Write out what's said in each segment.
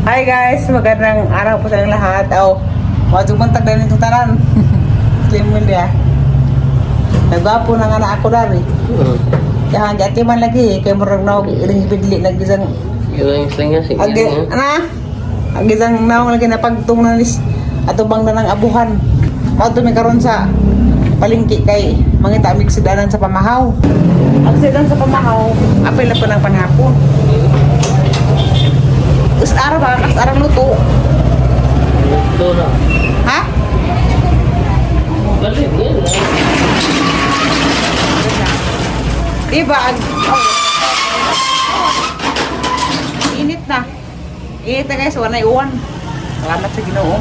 Hi guys, magandang araw po sa inyong lahat. Oh, wadyo man tagdan nitong tanan. Slim mo niya. Nagwapo na nga na ako dari. Kaya di ati man lagi kay murag naog iring bidli nagisang Yung slinga sige. agi ana. Agisang naong lagi napagtung na nis ato bang na ng abuhan. Mao to mi karon sa palengke kay mangita mig sidanan sa pamahaw. Ang sidan sa pamahaw, apil na po ng panghapon. Us ara ba kas ara luto. Ito na. Ha? Balik yan. Diba? Oh. Init na. Init na guys, wala iwan. Salamat sa Ginoo.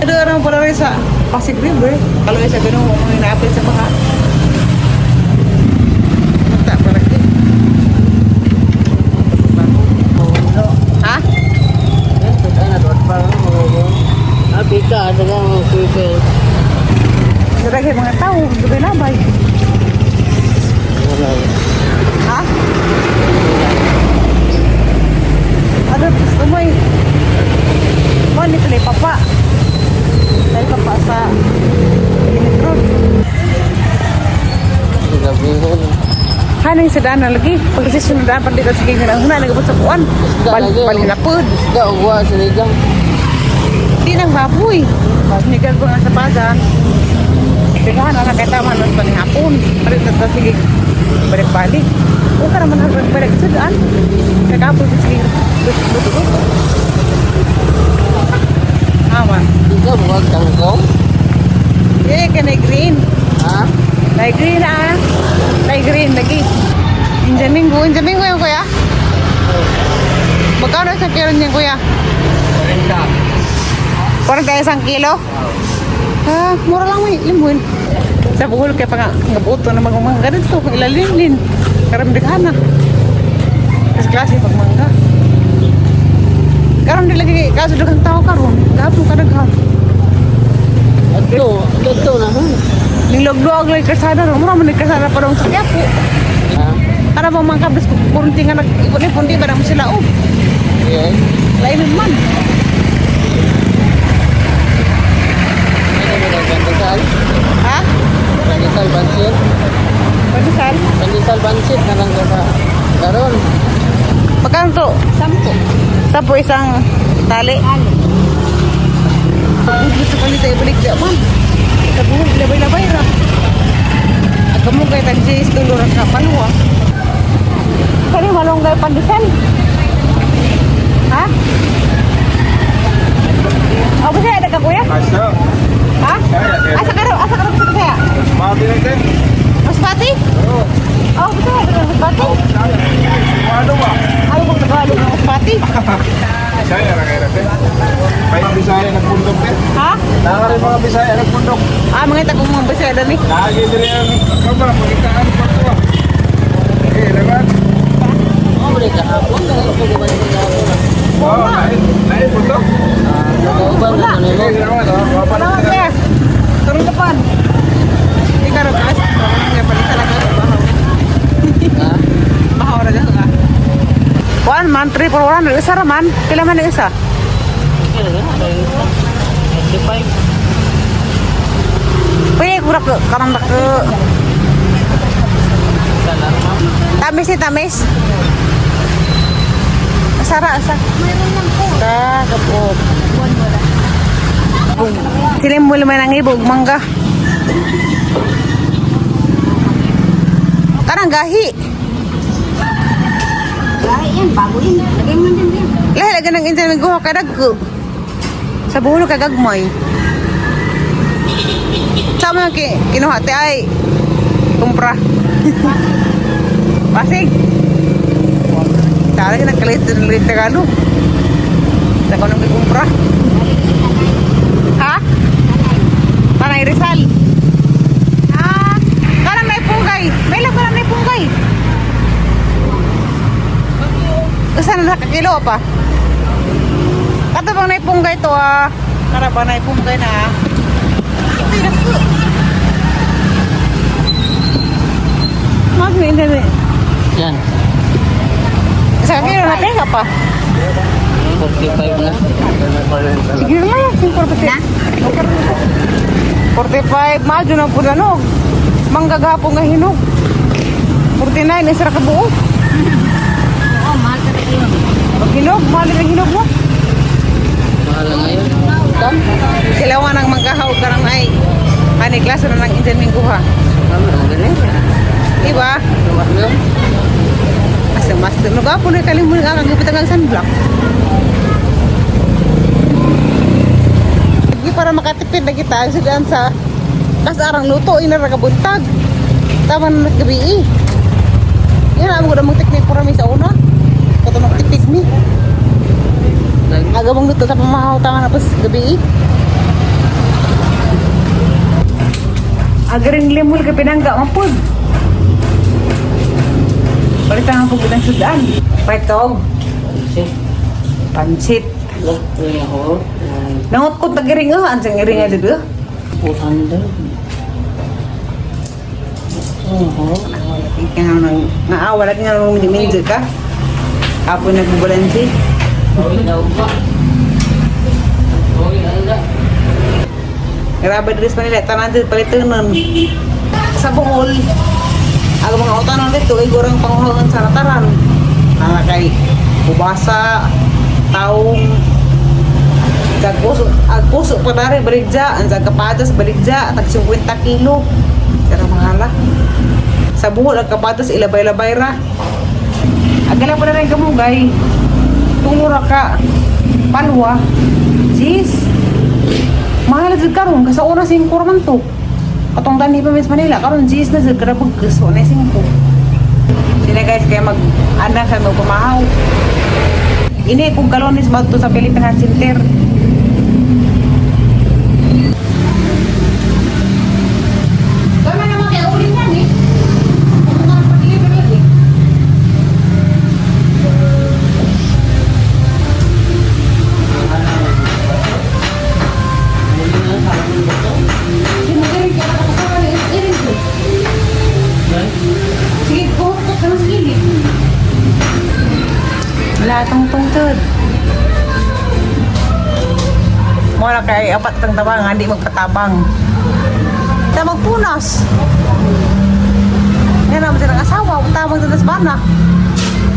Ano naman pala rin sa Pasig River. Kalau sa Ginoo, mga inaapil sa baha. Punta pa lagi. Ha? Abika, ada kang super. Sa daghay mga tao, dugay labay. Wala. Ha? Ano gusto mo eh? Mo ni pala papa. Dahil papa sa Unit Road. Gabi ko. Hanang sa daan na lagi. Pag kasi sunod daan, pag dito sa kanya na huna, nagabot sa kuwan. Bal, balhinapod. Isda, uwa, sinigang. Di nang baboy. Sinigang ko nga sa pagan. Sige, na nakita man mas panihapon. Palit na ta sige. Balik-balik. O ka naman balik sa daan. Kagapon sige. Luto-luto. Aman. Ikaw, buwag kangkong? Eh, kanay green. Ha? Nay green ah. Nay green lagi. Injamingo, injamingo yung kuya. Magkano isang kilo niyan kuya? 40. 41 kilo? Ah, mura lang may limuin. Sa buhol kay pa nga ngabuto na magumangga dito, ilalimlin. Karamdagana. Kas klase pag mangga. Karon di lagi kaso daghang tao karon. Gapon ka daghan. Adto, adto na ha. Nilogluag lagi kasada ro. Mura man ni kasada pa dong sa Quiapo. Ha? Para bang mga kabis ko kurunti nga nag-ipon-ipon di ba naman sila oh. Yeah. Lain man. Ano ba ang pandesal? Ha? Pandesal bansit? Pandesal? Pandesal bansit na lang ka sa karon. Magkano to? 10. 10 isang tali. Tali. Gusto sa palita ibalik di man. Kabuhol labay-labay ra. Aga mo kay tag 6 tulo ra ka paluwa. Kani malunggay pandesal. Ha? Oh, bisa ada ka kuya? Asa. Ha? Asa ka raw? Asa ka raw sa kaya? Mati lang din. Mas pati? Oo. Oh, bisa ada ka mas pati? Ano ba? Ayaw kong Tagalog ng mas pati. Bisaya ra kayo natin. May mga Bisaya nagpundok din. Ha? Naka rin mga Bisaya nagpundok. Ah, mga tagong mga Bisaya ni. Lagi din ang kaba, pagitaan pa ito ah. Okay, laban. Oh, balik kahapon na ito ko ba kahapon? Oo, lain. Lain pundok. Ah, nagauban na Okay, nimo. salamat. Oh, wapa Wala na ka kaya. Turun depan. Ikaw ro guys. Nga palit talaga. Bahaw. Ha? Bahaw ra dyan ka. 1 man, 3 for 1. Isa ra man. Pila man ang isa? Okay na na. 25. Pwede ko ra karon ba ko. Salar ma'am. Tamis ni tamis. Sara asa. Mayroon lang po. Ta kapot. Buwan mo lang. Sila mo man ang ibog mangga. Karang gahi. Gahi yan, bago yun. Lagay mo din din. Lahi lagi ng insan may guha kadagko. Sa buhol ka gagmay. Sa mga kinuha te ay kumpra. Pasig. Tara ka nagkalit ng lit Tagalog. Sa kanong kumpra. Ha? Panay Rizal. Ah, kanang may punggay. May lang kanang may punggay. Usa na nakakilo pa. Kato bang naipunggay to ah. Kara ba naipunggay na ah. Ito yung nagko. Mag na Yan. Isa kilo na pega pa. 45 na. Sige na lang, 5 na. 45, mahal na po na no. Manggagapong nga hinog. 49, isa ra ka buo. Oo, mahal talaga yun. Pag hinog, mahal na hinog mo. Mahal na ngayon. Silawan ang manggahaw karang ay. Ani klase na ng Indian Mingguha. Ano, magaling. Diba? Ano? Asa master no gapo na kalimon ang gipit ang sunblock. Sige para makatipid na kita ang sa kasarang luto ina ra kabuntag. Tama na mas gabi eh. Yan ang mga mong teknik para mi sa una. Kato magtipid mi. Aga mong luto sa pamahaw tama na pas gabi eh. Agaring limol ka pinangga mapud. Palitan ang pagbutan sudan. Petog, Shit. pansit. Look, ako. Nangot ko tagiring ah, ang sangiring nga dito. 400. Oo. Nga nang nga wala nga nang minjo ka. Apo nagbubalansi. Oy, daw ba? Oy, anda. Grabe diri sa Manila tanan dito palitanon. Sa Bohol, ang mga utanon dito ay gurang panguhaon sa rataran. Nana kay kubasa, taong, tagpuso, agpuso pa nari baligja, ang kapadas baligja, tag 50 kilo. Sira mahala. Sa Bohol, ang kapadas ilabay-labay ra. Agala pa na rin kamugay. Tungura ka, palwa, jeez. Mahal jud karon kasi una 5 man to. Katong dani pa mis Manila karon jeez na jud kada pagkuso na 5. Sila guys kaya mag ana sa mo pamahaw. Ini kung galonis ba to sa Philippine Heart Center. Tama naman kaya ulit yan eh. Kung nga pag-deliver lagi. Sige, magaling ka na kasama ni Erin ko. Sige, kuhot ka na sa gilid. Wala tong tungtod. Mura kay apat kang tabang, hindi magpatabang. Ta magpunas. Yan naman silang asawa, tabang sa dasbana.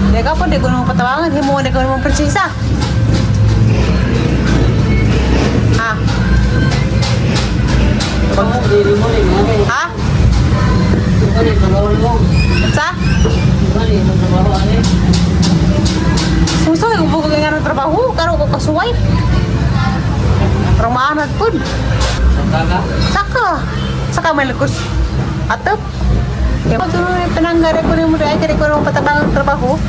Di ka pa, di ko naman patabangan, himuan di ko naman prinsesa. Ha? Dili mo rin, ano eh. Ha? Ano, trabaho mo. Sa? Ano, trabaho, ano eh. Susoy, ubo ko nga ng trabaho, karo ko kasuway. Pero maanad po. Saka ka? Saka. Saka may lagos. Atop. Kaya pag tuloy pinanggari ko rin mo dahil kaya ko naman patabang ang trabaho.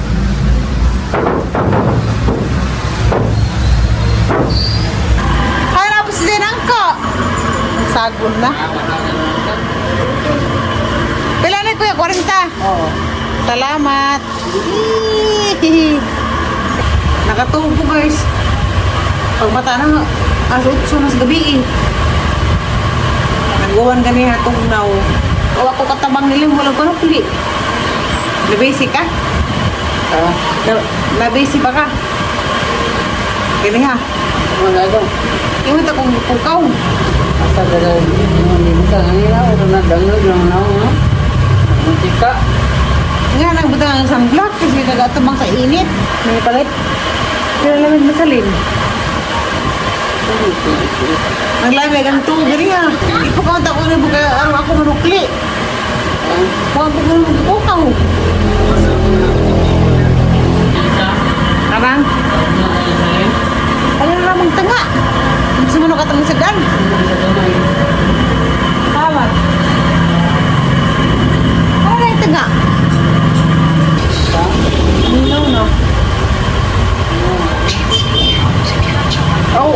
Harap si Zenangko. Sagol na. Pila na kuya? 40. Oo. Salamat. Nakatuog ko guys. Pag mata na, alas 8 na sa gabi eh. Nagawan gani hatong now. O ako katabang nilim, walang ko pili. Nabisi ka? Ah, Nabisi pa ka? Gani ha? wala daw. Ingat akong kukaw. Asa daw, hindi mo ka kanila, ito na dangog lang na ako, no? Muntik ka. Nga, nagbutang ang sunblock kasi nagatabang sa init. May palit. Pero lamig masalin. Ang lamig ang tuog gani ha. Ipakaunta ko na buka araw ako manukli. Kuha ko na magkukaw. Arang? Ano na ramang tanga? Hindi sa manok atang sagan. Tama. Ano na yung tanga? Minaw na. Oh.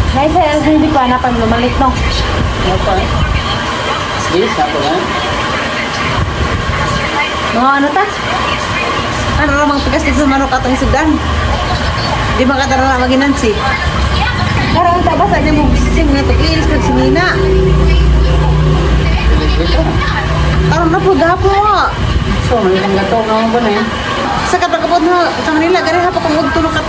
Nay, sa hindi ko hanapan lumalit no. Ano pa eh? Yes, ako lang. Mga ano ta? Ano ramang tigas sa manok atong sudan? Di ba katara na maginansi? Parang tabas ay mo sim nga tukilis kag sinina. Karon na po gapo. So, may isang gato na ako ba na eh? Sa katagapot na sa Manila gani ha pa kung udto no kat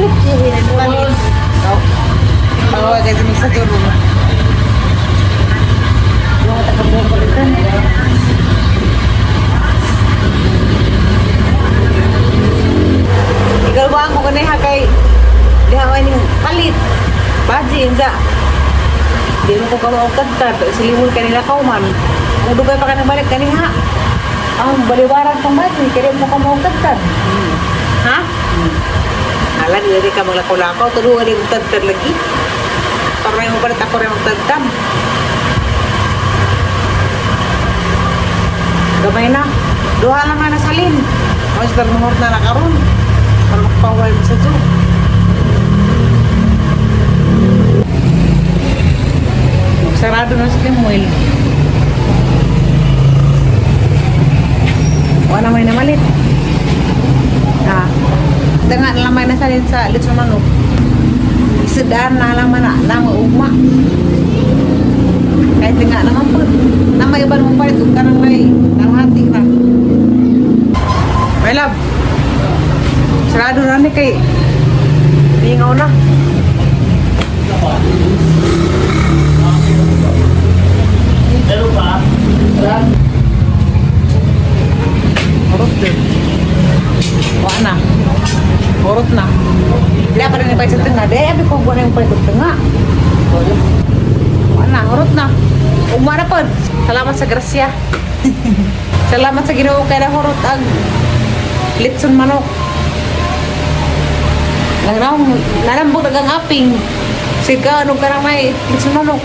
Palit. Oh. Pagawa kayo sa duro. Mga takabukalitan. Ikaw ba ang kaniha kay diha man yung palit. Baji inza. Di mo ko kamo og tagtag, silimon kanila kauman. Kung dugay pa ka nang balik kaniha. Ang baliwaran pang baji, kaya di mo kamo og tagtag. Ha? Ala, di ka maglakaw-lakaw, tulungan din tagtag lagi. Para mo palit ako rin magtagtag. Gamay na. Duha lang na salin. Mas nagmuhor na nakaroon. Para makapawal mo sa zoo. Sarado na sa Limuel. Wala may namalit. Ah. Tanga na lang may nasalin sa litson manok. Isadaan na lang man na lang ugma. Kahit nga naman po. Na may iba naman palit. Huwag ka nang may kalahati ra. My love. Sarado na ni kay Lingaw na. Urot din. Wala na. Urot na. Wala pa rin yung sa tinga. Di, abi ko buwan yung palit sa tinga. Wala na, urot na. Ugma na pod. Salamat sa grasya. Salamat sa Ginoo kay nahurot ang litson manok. Nagnaong nalambot ang aping. Sige, anong karang may litson manok.